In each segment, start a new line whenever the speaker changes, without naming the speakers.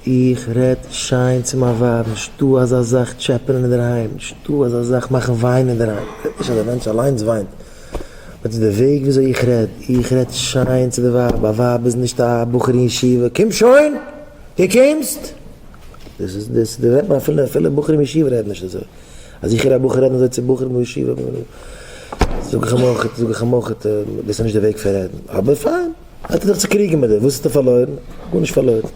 איך רעד שיין צו מיין ווייב, נישטא אזא זאך טשעפענען אינדערהיים, נישטא אזא זאך מאכן וויינען אינדערהיים, רעדט נישט אז דער מענטש אליינס וויינט, but די וועג וויאזוי איך רעד, איך רעד שיין צו די ווייב, א ווייב איז נישט א בחור אין ישיבה, קום שוין! דו קומסט? דאס איז דאס דא רעדט מען אפילו אפילו בחורים אין ישיבה רעדן נישט אזוי, אז איך הער א בחור רעדן אזוי צו בחורים אין ישיבה זאג איך אים אויך זאג איך אים אויך דאס איז נישט די וועג פון רעדן, אבער פיין, האט ער זיך צוקריגן מיט דיר, וואס האסטו פארלוירן? גארנישט פארלוירן.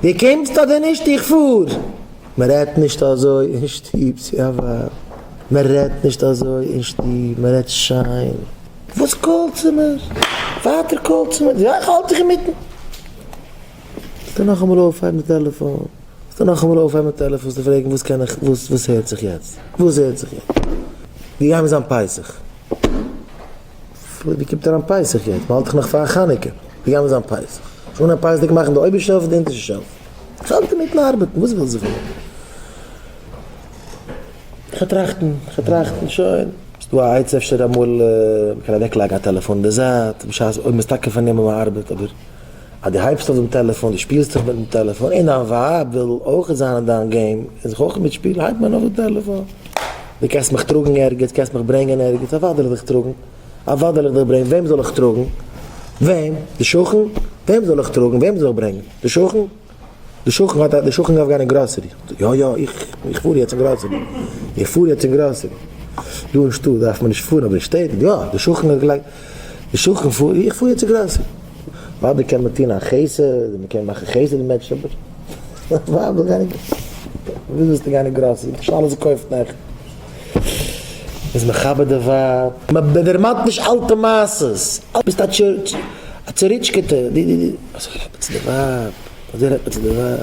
דו קומסט אדער נישט איך פאר! מען רעדט נישט אזוי אין שטוב צו א ווייב, מען רעדט נישט אזוי אין שטוב, מען רעדט שיין. וואס call טסו מיר? ווייטער call טסו מיר? יא איך האלט דיך אינמיטן. זאלסטו נאכאמאל אויפהייבן די טעלעפאן, זאלסטו נאכאמאל אויפהייבן די טעלעפאן זאלסטו פרעגן וואס קען איך, וואס וואס הערט זיך יעצט, וואס הערט זיך יעצט, ווי גיימיר זיין פסח, ווי קומט אריין פסח יעצט, מ'האלט דאך נאך פאר חנוכה, ווי גיימיר זיין פסח, שוין אנהייבן פסח'דיג מאכן די אויבערשטע shelf און די אונטערשטע shelf, איך האלט אינמיטן ארבעטן, וואס וויל זי פון מיר? כ'וועל טראכטן, כ'וועל טראכטן, שוין. ס'דא א עצה אפשר אמאל מ'קען אוועקלייגן א טעלעפאן אין די זייט בשעת אויב מ'איז טאקע פארנומען מ'ארבעט אבער אז דו הייבסט אויף דעם טעלעפאן דו שפילסט זיך מיטן טעלעפאן און דיין ווייב וויל אויך זיין אין דיין game און זיך אויך מיטשפילן הייבט מען אויף די טעלעפאן. דו קענסט מיך טראגן ערגעץ, קענסט מיך ברענגען ערגעץ, אוודאי וועל איך דיך טראגן, אוודאי וועל איך דיך ברענגען, וועם זאל איך טראגן? וועם? די שכן? וועם זאל איך טראגן? וועם זאל איך ברענגען? די שכן? די שכן האט א די שכן דארף גיין אין גראסערי, יא יא איך איך פאר יעצט אין גראסערי, איך פאר יעצט אין גראסערי, דא אין שטאט דארף מען נישט פארן אבער אין שטעטל יא, די שכן האט געלייגט, די שכן פאר איך פאר יעצט אין גראסערי, אוודאי קען מען טון א חסד, מען קען מאכן חסד מיט מענטשן אבער ווייב וויל גיין אין ווי ווילסטו גיין אין גראסערי, איך האב שוין אלעס געקויפט נעכטן, מען איז מכבד די ווייב, מען דערמאנט נישט אלטע מעשות, ביסט א צוריטשקעטע, די די די, אזוי רעדט מען צו די ווייב. אזוי רעדט מען צו די ווייב,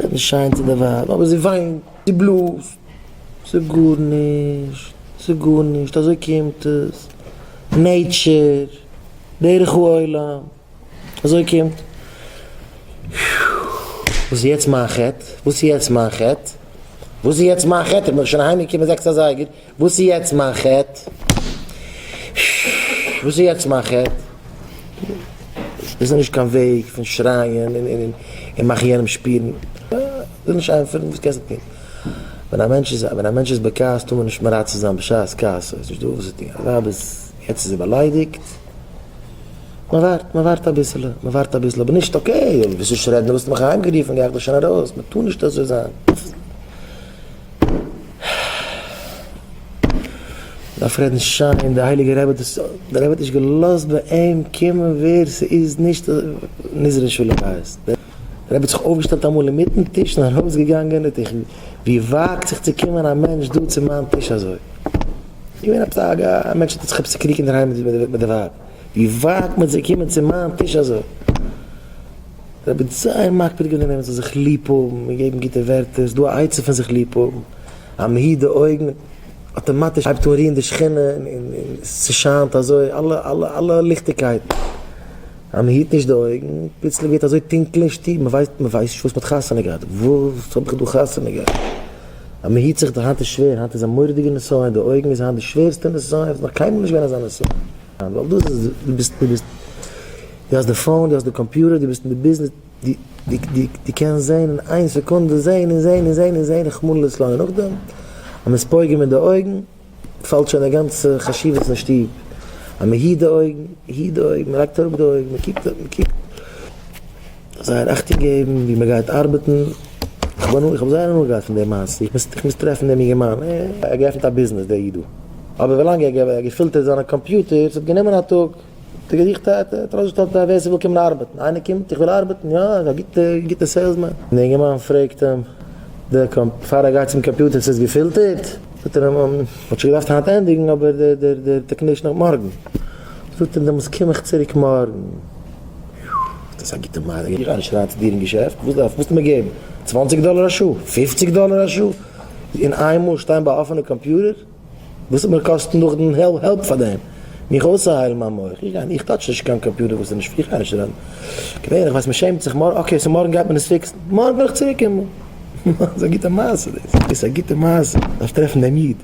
רעדט נישט שיין צו די ווייב, אבער זי וויינט, זי בלאזט, ס'איז גארנישט, ס'איז גארנישט, אזוי קומט עס, nature, דרך העולם, אזוי קומט. וואס איז יעצט מיין חטא? וואס איז יעצט מיין חטא? וואס איז יעצט מיין חטא? איך בין דאך שוין אהיימגעקומען זעקס אזייגער, וואס איז יעצט מיין חטא? וואס איז יעצט מיין חטא? דאס איז נישט קיין וועג פון שרייען און מאכן יענעם שפירן. וויל נישט ענטפערן, וואס קענסטו טון? ווען א מענטש איז ווען א מענטש איז בכעס טאר מען נישט מרצה זיין בשעת כעס, ס'איז נישט דא וואס צו טון. א ווייב איז יעצט איז זי באליידיגט, מען ווארט, מען ווארט אביסעלע, מען ווארט אביסל, אבער נישט okay, ווילסט נישט רעדן, האסט מיך אהיימגערופן גיי איך דאך שוין ארויס, מען טאר נישט אזוי זיין. דארף רעדן שיין, דער הייליגער רבי האט עס, דער רבי האט נישט געלאזט ביי אים קומען ווער ס'איז נישט נזהר אין שלום בית, דער רבי האט זיך אויפגעשטעלט אמאל אינמיטן טיש און ארויסגעגאנגען, האט איך, ווי וואגט זיך צו קומען א מענטש דא צו מיין טיש אזוי? געווען עפעס א מענטש האט זיך עפעס צוקריגט אינדערהיים מיט די ווייב, ווי וואגט מען צו קומען צו מיין טיש אזוי? דער רבי האט זייער מקפיד געווען מען זאל זיך ליב האבן און געבן גוטע ווערטער, ס'איז דא א עצה פון זיך ליב האבן, אז מען היט די אויגן, אטאמאטיש הייבט אן רוען די שכינה און ס'שיינט אזוי אלע אלע אלע ליכטיגקייטן, אז מען היט נישט די אויגן, פלוצלינג ווערט אזוי טונקל אין שטוב, מען ווייסט מען ווייסט נישט וואס מען האט חתונה געהאט, וואס האב איך דא חתונה געהאט, אז מען היט זיך די היינט איז שווער, היינט איז א מורא'דיגע נסיון, די אויגן איז היינט די שווערסטע נסיון, ס'איז נאך קיינמאל נישט געווען אזא נסיון. ווייל דאס איז, דו ביסט, דו ביסט, דו האסט די phone, דו האסט די קאמפיוטער, דו ביסט אין די ביזנעס, דו, דו, דו, דו קענסט זען אין איין סעקונדע, זען און זען און זען און זען, רחמנא ליצלן, און נאכדעם, אז מען איז פוגם אין די אויגן, פאלט שוין די גאנצע חשיבות אין שטוב, אז מען היט די אויגן, היט די אויגן, מען לייגט אראפ די אויגן, מען קוקט, מען קוקט, זייער אכטונג געבן ווי מען גייט ארבעטן, איך האב איך האב זייער הנאה געהאט פון די מעשה, איך מוז איך מוז טרעפן דעם אינגערמאן, ער האט געעפנט א ביזנעס דער איד דא, אבער ווילאנג ער האט געפילטערט זיינע קאמפיוטערס האט גענומען א טאג, האט ער געזוכט א האט ער ארויסגעשטעלט א ווער ס'וויל קומען ארבעטן, איינער קומט איך וויל ארבעטן, יא א גוטע גוטע salesman, און דער אינגערמאן פרעגט אים די פאר ער גייט צום קאמפיוטער ס'איז געפילטערט? זאגט ער אים מ'האט שוין געדארפט היינט ענדיגן אבער דער דער דער technician האט מארגן, זאגט ער אים דעמאלטס קום איך צוריק מארגן. דאס איז א גוטע מעלה, איך גיי נישט אריין צו דיר אין געשעפט, וואס דארף, וואס מיר געבן? צוואנציג דאלער א שעה? פופציג דאלער א שעה? און איינמאל שטיין ביי א אפענע קאמפיוטער? וואס וועט מיר קאסטן נאכדעם help פאר דעם? מיך אויסצוהיילן מיין מח? איך גיי, איך touch נישט קיין קאמפיוטער וואס איז נישט, איך גיי נישט אריין. געווענליך ווייסט מען שעמט זיך, מארגן, okay so מארגן גייט מען עס fix ן, מארגן וועל איך צוריק קומען. דאס איז א גוטע מעשה דאס, דאס איז א גוטע מעשה, דארף טרעפן דעם איד.